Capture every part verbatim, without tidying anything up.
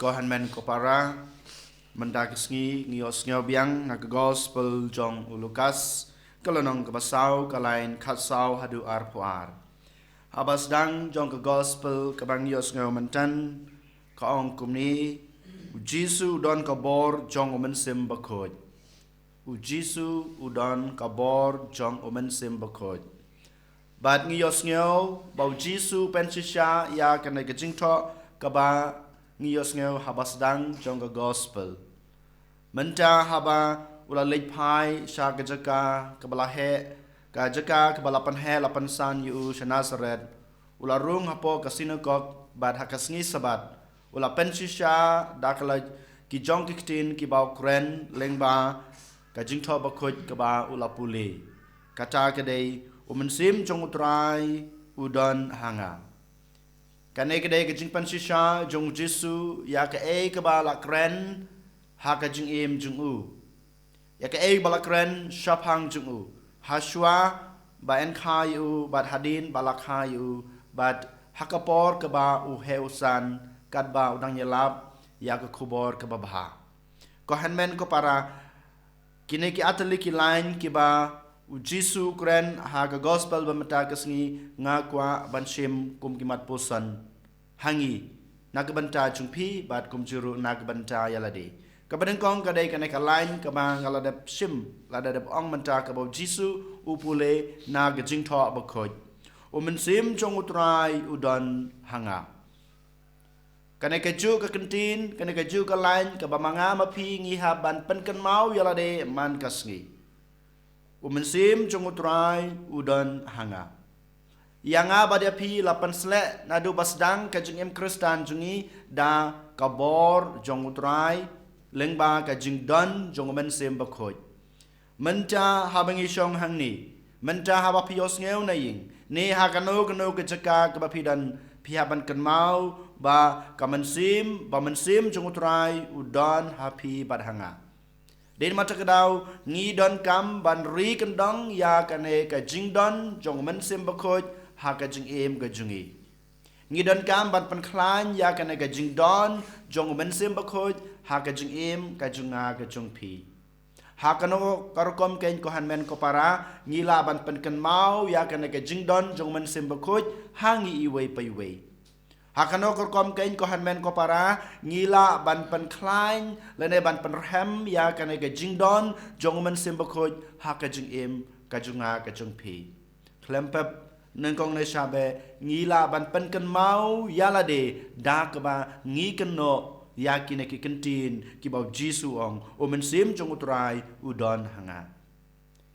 Ko hynmen ko para, mynta ka sngi ngi ïohsngew biang na ka gospel jong u Lukas, ka lynnong kaba saw, ka lain khatsaw haduh arphew ar. Haba sdang jong ka gospel kaba ngi ïohsngew mynta, ka ong kumne: U Jisu u don ka bor jong u Mynsiem Bakhuid. U Jisu u don ka bor jong u Mynsiem Bakhuid. Bad ngi ïohsngew ba u Jisu u pynshisha ïa kane ka jingthoh kaba ngi ïohsngew haba sdang jong ka gospel. Mynta haba u la leit phai sha ka jaka kaba la heh, ka jaka kaba la pynheh la pynsan ïa u sha Nasaret, u la rung hapoh ka sinagog, bad ha ka sngi Sabbath u la pynshisha da ka la ki jong ki ktien kiba u kren lyngba ka jingthoh bakhuid kaba u la pule. Kata ka dei: U Mynsiem jong u Trai u don ha nga. Kane ka dei ka jingpynshisha jong u Jisu ïa kaei kaba la kren ha ka jingim jong u, ïa kaei ba la kren shaphang jong u, ha shuwa ba yn kha ïa u, bad hadien ba la kha ïa u, bad ha ka por kaba u heh u san, katba u dang ïalap ïa ka khubor kaba bha. Ko hynmen ko para, kine ki artylli ki lain kiba u Jisu u kren ha ka gospel ba mynta ka sngi, nga kwah ban shim kum ki mat puson ha ngi, na ka bynta jong phi bad kumjuh ruh na ka bynta ïa lade. Kaba nyngkong ka dei kane ka lain kaba nga la dep shim, la dep ong mynta, kaba u Jisu u pule na ka jingthoh bakhuid: U Mynsiem jong u Trai u don ha nga. Kane kajuh ka kyntien, kane kajuh ka lain kaba ma nga ma phi ngi hap ban pynkynmaw ïa lade man ka sngi. U Mynsiem jong u Trai u don ha nga. Ïa nga bad ïa phi la pynsleh naduh ba sdang ka jingim Khristan jong ngi da ka bor jong u Trai lyngba ka jingdon jong u Mynsiem Bakhuid. Mynta haba ngi shong hangne, mynta haba phi ïohsngew na ïing, ne ha kano kano ka jaka kaba phi don, phi hap ban kynmaw ba ka Mynsiem, ba Mynsiem jong u Trai u don ha phi bad ha nga. Dei namar kata ka daw ngi donkam ban ri kyndong ïa kane ka jingdon jong u Mynsiem Bakhuid ha ka jingim ka jong ngi. Ngi donkam ban pynkhlaiñ ïa kane ka jingdon jong u Mynsiem Bakhuid ha ka jingim ka jong nga ka jong phi. Ha kano ka rukom kein ko hynmen ko para, ngi lah ban pynkynmaw ïa kane ka jingdon jong u Mynsiem Bakhuid ha ngi iwei pa iwei. Ha kano ka rukom kein ko hynmen ko para, ngi lah ban pynkhlaiñ lane ban pynrhem ïa kane ka jingdon jong u Mynsiem Bakhuid ha ka jingim ka jong nga ka jong phi. Khlem pep, nyngkong ne sha beh, ngi lah ban pynkynmaw ïa lade da kaba ngi kynnoh ïa kine ki kyntien kiba u Jisu u ong: U Mynsiem jong u Trai u don ha nga.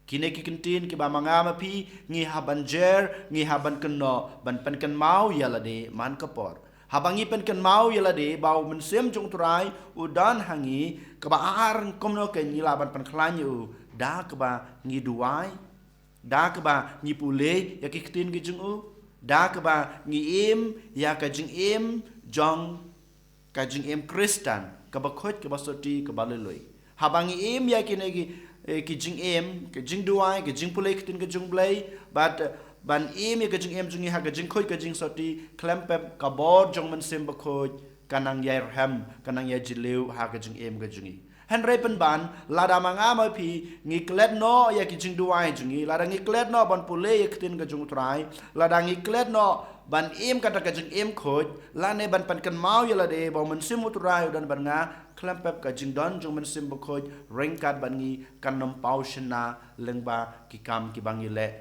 Kine ki kyntien kiba ma nga ma phi ngi hap ban jer, ngi hap ban kynnoh, ban pynkynmaw ïa lade man ka por. Haba ngi pynkynmaw ïa lade ba u Mynsiem jong u Trai u don ha ngi, kaba ar kumno kein ngi lah ban pynkhlaiñ ïa u, da kaba ngi duwai, da kaba ngi pule ïa ki ktien ki jong u, da kaba ngi im ïa ka jingim jong, ka jingim Khristan kaba khuid, kaba soti, kaba lui lui. Haba ngi im ïa kine ki, eh, ki jingim, ka jingduwai, ka jingpule ki ktien ka jong u Blei, bad, eh, ban im ïa ka jingim jong ngi ha ka jingkhuid ka jingsoti, khlem pep ka bor jong u Mynsiem Bakhuid ka nang ïai rhem, ka nang ïai jylliew ha ka jingim ka jong ngi. Hynrei pynban, lada ma nga ma phi ngi klet noh ïa ki jingduwai jong ngi, lada ngi klet noh ban pule ïa ki ktien ka jong u Trai, lada ngi klet noh ban im kata ka jingim khuid, lane ban pynkynmaw ïa lade ba u Mynsiem u Trai u don bad nga, khlem pep ka jingdon jong u Mynsiem Bakhuid ryngkat bad ngi kan ym paw shynna lyngba ki kam kiba ngi leh,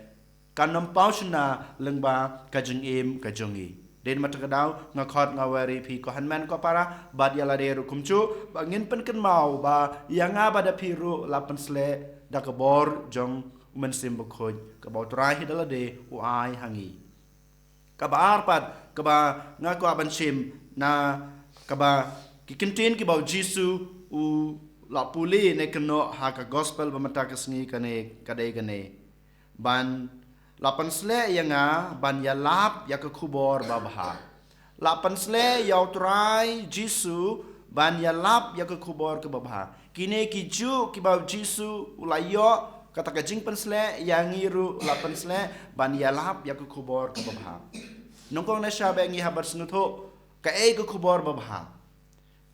kan ym paw shynna lyngba ka jingim ka jong ngi. Dei namar kata ka daw nga khot nga wer ïa phi ko hynmen ko para bad ïa lade ruh kumjuh, ba ngin pynkynmaw ba ïa nga bad ïa phi ruh la pynsleh da ka bor jong u Mynsiem Bakhuid kaba u Trai hi da lade u ai ha ngi. Kaba ar pat kaba nga kwah ban shim na kaba ki kyntien kiba u Jisu u la pule ne kynnoh ha ka gospel ba mynta ka sngi kane, ka dei kane: Ban la pynsleh ïa nga ban ïalap ïa ka khubor babha. La pynsleh ïa u Trai Jisu ban ïalap ïa ka khubor kaba bha. Kine kijuh kiba u Jisu u la ïoh, kata ka jingpynsleh, ïa ngi ruh la pynsleh ban ïalap ïa ka khubor kaba bha. Nyngkong ne sha beh ngi hap ban sngewthuh kaei ka khubor babha.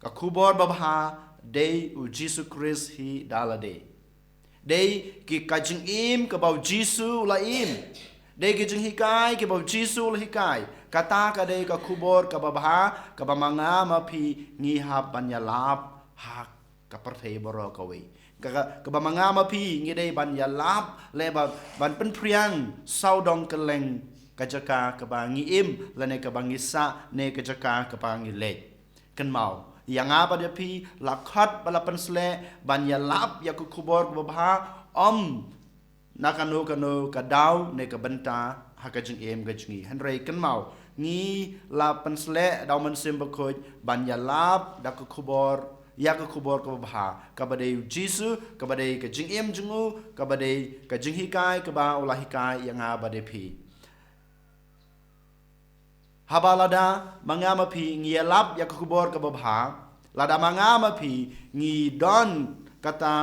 Ka khubor babha dei u Jisu Khrist hi da lade. Dei ki ka jingim kaba u Jisu u la im. Dei ki jinghikai kaba u Jisu u la hikai. Kata ka dei ka khubor kaba bha, kaba ma nga ma phi ngi hap ban ïalap ha ka pyrthei baroh kawei. Ka, ka, kaba ma nga ma phi ngi dei ban ïalap, leh ba, ban pynphriang sawdong kylleng ka jaka kaba ngi im, lane kaba ngi sah, ne ka jaka kaba ngi leit. Kynmaw, ïa nga bad ïa phi, la khot bad la pynsleh ban ïalap ïa ka khubor kaba bha, ym na kano kano ka daw ne ka bynta ha ka jingim ka jong ngi. Hynrei kynmaw, ngi la pynsleh da u Mynsiem Bakhuid ban ïalap da ka khubor, ïa ka khubor kaba bha, kaba dei u Jisu, kaba dei ka jingim jong u, kaba dei ka jinghikai kaba u la hikai ïa nga bad ïa phi. Haba lada ma nga ma phi ngi ïalap ïa ka khubor kaba bha, lada ma nga ma phi ngi don kata,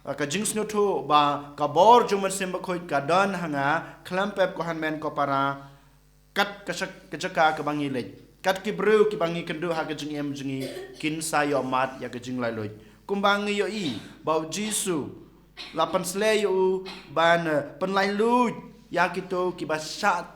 eh, ka jingsngewthuh ba ka bor jong u Mynsiem Bakhuid ka don ha nga, khlem pep ko hynmen ko para, kat ka shak-, ka jaka kaba ngi leit, kat ki briew kiba ngi kynduh ha ka jingim jong ngi kin sa ïoh mad ïa ka jinglaitluid. Kumba ngi ïohi ba u Jisu la pynsleh ïa u ban, eh, pynlaitluid ïa kito kiba shah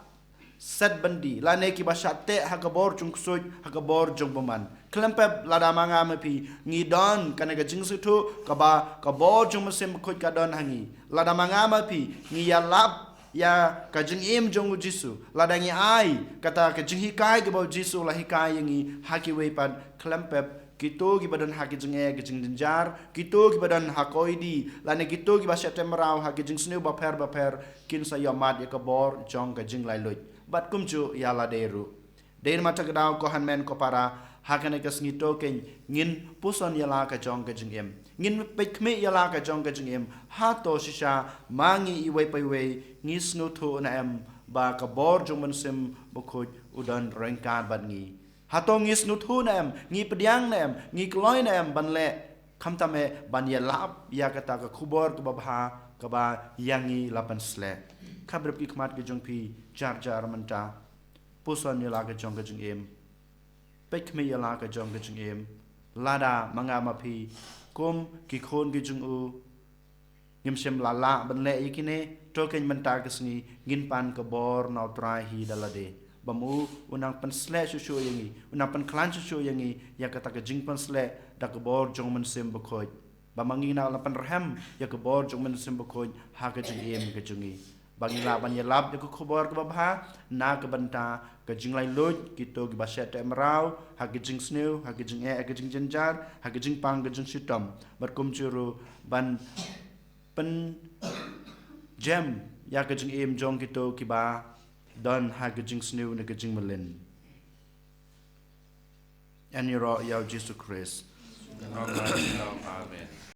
set byndi, lane kiba shah teh ha ka bor jong ksuid, ha ka bor jong bymman. Khlem pep lada ma nga ma phi ngi don kane ka jingsngewthuh kaba ka bor jong u Mynsiem Bakhuid ka don ha ngi. Lada ma nga ma phi ngi ïalap ïa ka jingim jong u Jisu, lada ngi ai kata ka jinghikai kaba u Jisu u la hikai ïa ngi ha kiwei pat, khlem pep kito kiba don ha ki jingeh ki jingjynjar, kito kiba don ha koidi, lane kito kiba shah teh mraw ha ki jingsniew bapher bapher, kin sa ïoh mad ïa ka bor jong ka jinglaitluid. Bad kumjuh ïa lade ruh. Dei namar kata ka daw ko hynmen ko para, ha kane ka sngi to kein ngin puson ïa la ka jong ka jingim. Ngin peit khmih ïa la ka jong ka jingim. Hato shisha ma ngi iwei pa iwei ngi sngewthuh ne em ba ka bor jong u Mynsiem Bakhuid u don ryngkat bad ngi. Hato ngi sngewthuh ne em, ngi pdiang ne em, ngi kloi ne em ban leh, khamtam eh ban ïalap ïa kata ka khubor kaba bha kaba ïa ngi la pynsleh. Khabrip ki khmat ki jong phi jar jar mynta. Puson ïa la ka jong ka jingim. Peit khmih ïa la ka jong ka jingim. Lada ma nga ma phi kum ki khun ki jong u ngim shym la lah ban leh ïa kine, to kein mynta ka sngi ngin pan ka bor na u Trai hi da lade. Ba ma u u nang pynsleh shuh shuh ïa ngi, u nang pynkhlaiñ shuh shuh ïa ngi ïa kata ka jingpynsleh da ka bor jong u Mynsiem Bakhuid. Ba ma ngi nang la pynrhem ïa ka bor jong u Mynsiem Bakhuid ha ka jingim ka jong ngi. Ba ngin lah ban ïalap ïa ka khubor kaba bha na ka bynta ka jinglaitluid kito kiba shah teh mraw ha ka jingsniew, ha ka jingeh, ha ka jingjynjar, ha ka jingpang, ka jingshitom. Bad kumjuh ruh ban pynjem ïa ka jingim jong kito kiba don ha ka jingsniew ne ka jingmlien. Ïaroh ïa u Jisu Khrist. Amen.